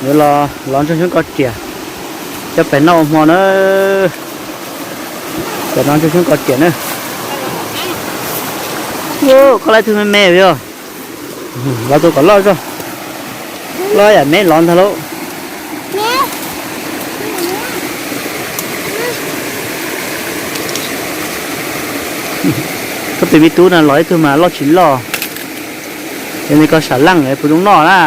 Yuav los, los ntsoog xyoob koj riam, cov pem noj ua hmo na. Cov no ntsoog xyoob koj riam na. Koj lab tug me me yog, los tus kom loj zog, loj yam me los ntag lauj. Koj tus me tub no los ib tug mas loj tsis loj. Yog li koj sam laj puas zoo noj na.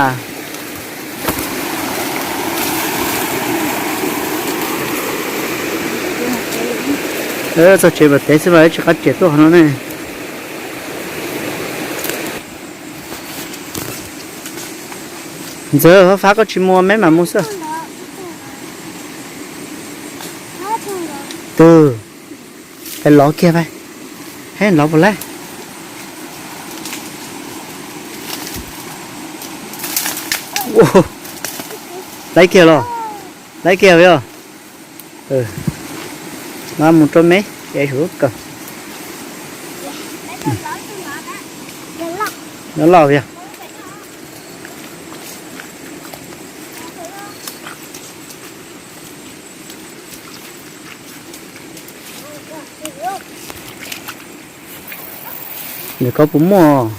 Txog tsev mam tev xwb mas tsis qab riam tuaj qhov no ne. Ntxawg, fab fab koj tsis mus, meb mam mus xwb. Twg, peb lov kiag peb, peb lov puas laib? Laib kiag los? Laib kiag yog. Mas mus rau meb es sum lub kawm. Nyob loj yog. Nws koj puas muaj?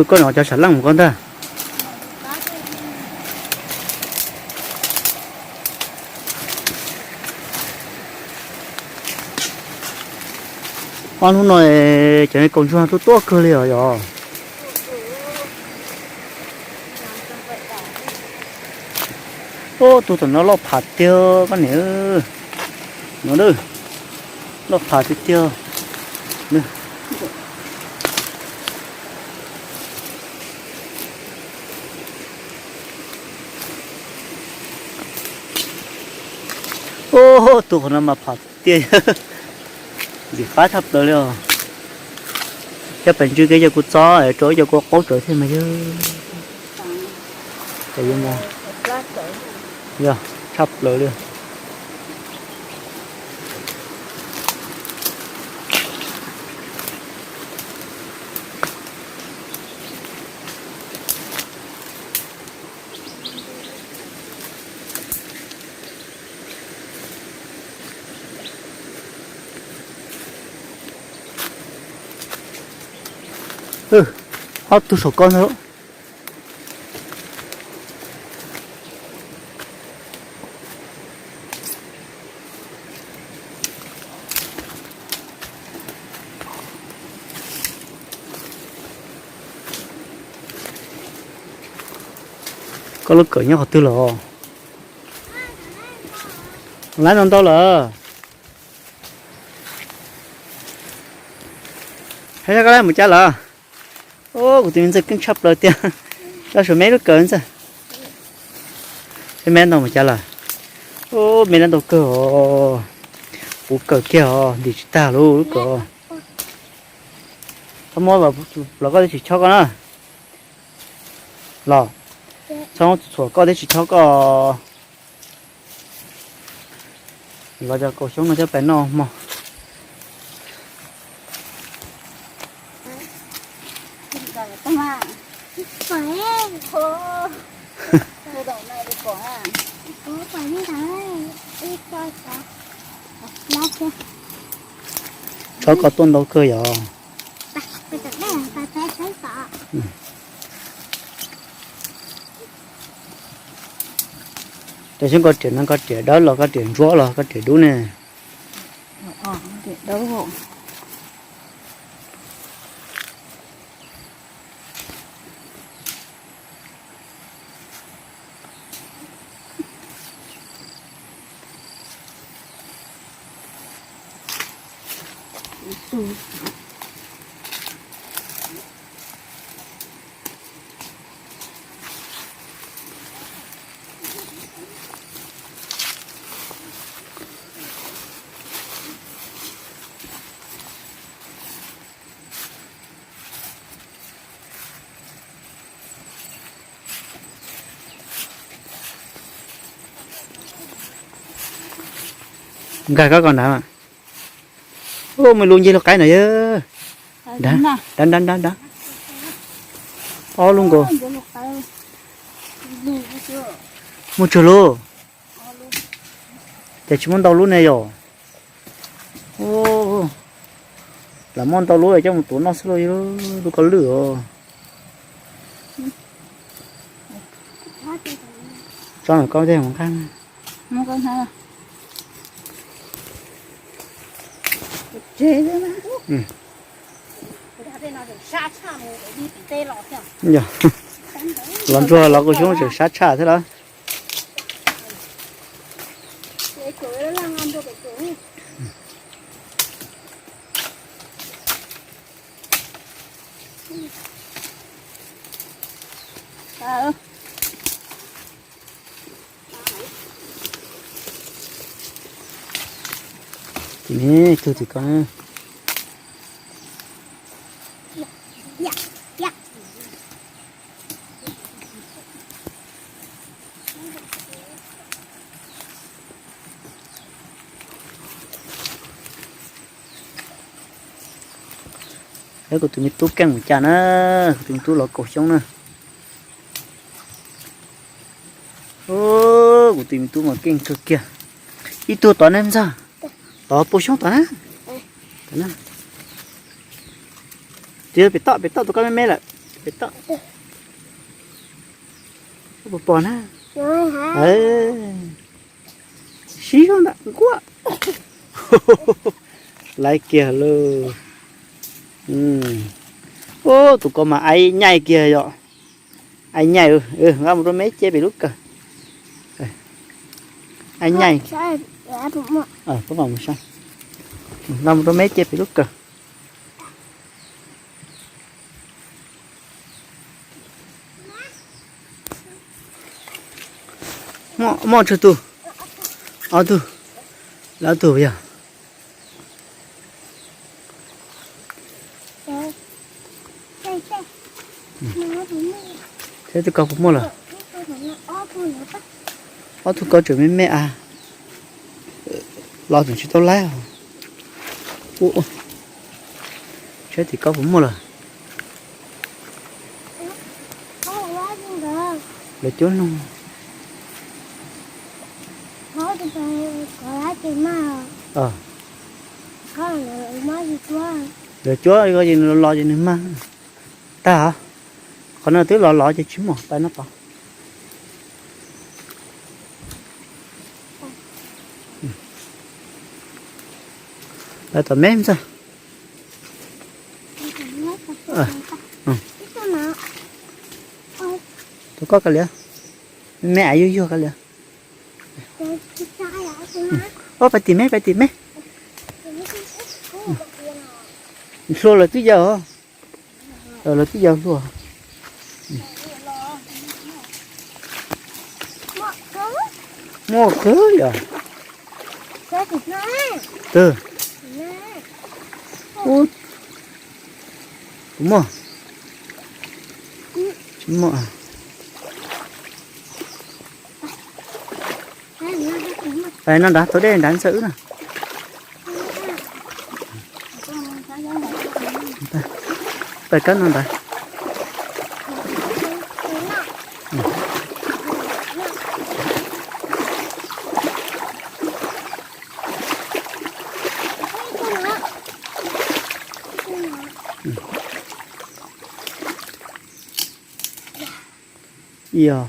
Koj no cov sam laj mus koj ntag. Ob hnub no cov kaus ntsuag tuaj tuaj kawg li os yog. Ub, tus tom no loj pham tiag koj niam. No, loj pham tiag tiag. Ub, tus qhov no mas pham tiag, ntxim qab tshaj plaws li os. Cov pem ntsw kev cov kuv txob rau ib co kua qaub tsawv thiab mas yog, yog tshaj plaws li. Ob tug saum koj ntag. Koj lub kawm nyob qhov twg los? Lab ntau ntau lawm. Hais koj lab mus cas lawm? Ub, kuv tus me ntxawg keej tshaj plaws tiag. Laj suav meb lub kawm ntxawg. Seb meb ntau mus cas lawm. Ub, meb lab ntau kawg os. Puv kawm kiag os, ntim tsis tag lub kawm. Txhob muab los koj tib tsis chob koj na. Los, txhob txhuam koj tib tsis chob koj. Los cov kaus xyoob no coj pais noj hmo. Tsob koj tuaj ntau kawg yog. Cov xyoob koj riam no koj riam dawb los koj riam ntsuab los koj riam dub ne? Nkag koj kom nrad. Ub, me lub ncig lub qaib no yog. Nrad, nrad, nrad, nrad. Ob lub nkaus. Muaj tsawg lub? Ces tsis muaj ntau lub ne yom? Lam muaj ntau lub coj mus tuav noj xwb lauj, lub koj lwj os. Tso koj tej mus nqaij. Los ntsuag los kuj xyoob tseem sab tshaj thiab lawm. Tim ne, tug tim ko. Kuv tus me tub keej mus cas na, kuv tus me tub los kaum xyoob na. Kuv tus me tub mas keej kawg kiag. Ib tug tod ne ntxawg, tod puas xyoob tod na. Tis pem toj, pem toj tus koj me me lawm, pem toj. Puas pom na? Sib zog ntawm nkuaj. Laiv kiag lauj. Ub, tus ko mas aib nyaij kiag yom. Aib nyaij, nqa mus rau me ces pem lub kawm. Aib nyaij. Nqa mus rau me ces pem lub kawm. Muaj tsawg tug? Ob tug. Lawv tug yog. Saib twb koj puas muaj lawm. Ob tug ko tseem me me a. Los tseem tsis tau laib. Saib tim koj puas muaj lawm. Lawv cuab noog. Lawv cuab ko ces nws los ces nws mag. Tag, qhov no twb los los ces tsis muaj, pais no pov. Pais tom me ntxawg. Tus koj kav liam, me me yuag yuag kav liam. Ob, pais tim me, pais tim me. Hlua lawv twb yau, lawv twb yau hlua. Muaj kawg yom. Twb, ub, kuv muaj, tsis muaj. Pais no nrad, tau dej nrad ntxawg wb na. Pais kab no ntawd. Yog,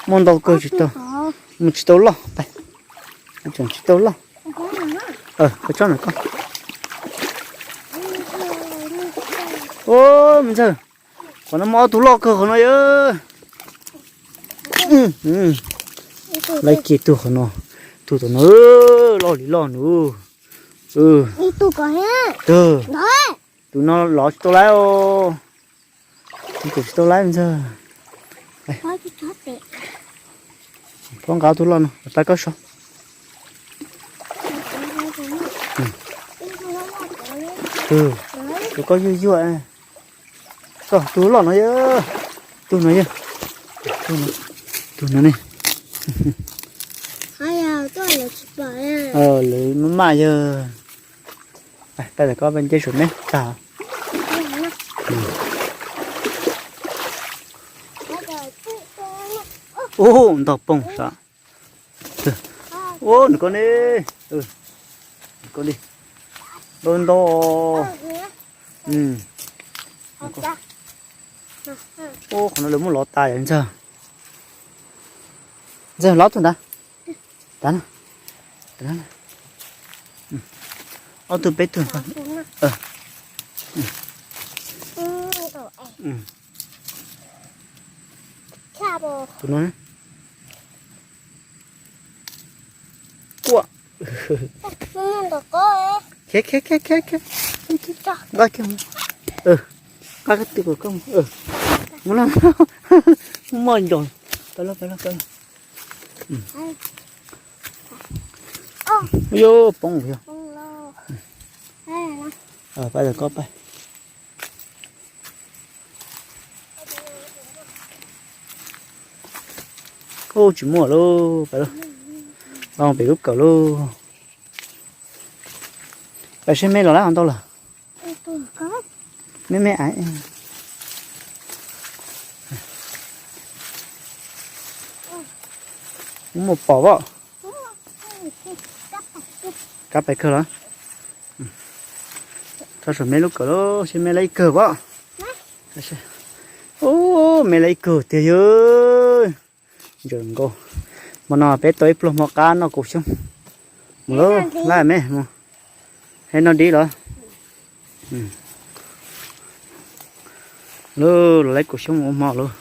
muaj ntau kawg tsis tau, mus tsis tau loj, tseem tsis tau loj. Koj tsob ntawm koj. Ub, me ntxawg, qhov no muaj ob tug loj kawg qhov no yog. Laiv kiag tug qhov no, tug tom no loj li loj nus. Tus no los tsis tau laib os. Tus tsis tau laib ntxawg. Phob nqa tug loj no pab koj so. Tus koj yuag yuag. Koj tug loj no yog, tug no yog, tug no ne. Lawv maj maj yog. Peb tawm koj peb nce saum me tag. Ub, ntog poob sav. Ub, nws koj ne. Nws koj ne. Ntau ntau. Ub, qhov no lawv muab lov tas yom Ntxawg. Ntxawg, lov tus ntawd. Tav no. Ob tug peb tug. Tus no. Kuaj. Khiav khiav khiav khiav khiav. Nqa kiag mus. Nqa koj tus kom koj mus. Mus no. Muaj ncos. Pab laj pab laj pab laj. Yuav poob yog. Pab koj pab. Ub, tsis muaj lauj, peb los pem lub kawm lauj. Peb seb me los lawm ntau lawm. Me me aiv. Muaj pom as. Kab pais kawg los. Tso saum me lub kawm lauj, seb me lawm ib kawg as. Ub, me lawm ib kawg tiag yog. Ntsaws nkaus. Hmo no peb tau ib pluag hmo qab noj kaum xyoob. Mus lauj, laj me mus. Hais noj dib los. Lauj, los laib kaum xyoob ua hmo lauj.